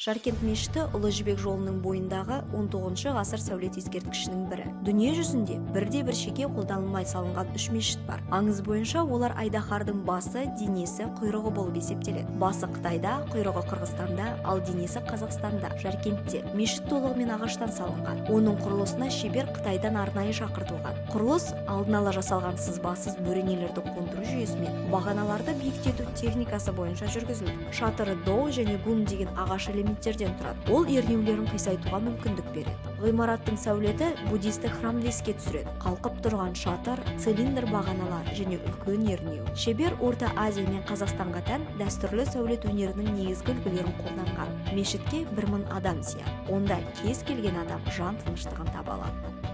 Жаркент мешіті Ұлы Жібек жолының бойындағы 19 ғасыр сәулет ескерткішінің бірі. Дүние жүзінде бірде бір шеке қолданылмай салынған үш мешіт бар. Аңыз бойынша, олар айдаһардың басы, денесі, құйрығы болып есептеледі. Басы Қытайда, құйрығы Қырғызстанда, ал денесі Қазақстанда, Жаркентте. Мешіт толығымен ағаштан салынған. Оның құрылысына шебер Қытайдан арнайы шақыртылған. Құрылыс алдын ала жасалған сызбасыз бөренелерді қондыру жүйесімен бағаналарды биіктету техникасы бойынша жүргізілді. Шатыры доу және гун деген ағаш элементтерден тұрады. Ол ернеулерін қисайтуға мүмкіндік береді. Ғимараттың сәулеті буддистік храмды еске түсіреді: қалқып тұрған шатыр, цилиндр бағаналар және үлкен ернеу. Шебер Орта Азия мен Қазақстанға тән дәстүрлі сәулет өнерінің негізгі үлгілерін қолданған. Мешітке 1000 адам сияды. Онда кез келген адам жан тыныштығын таба алады.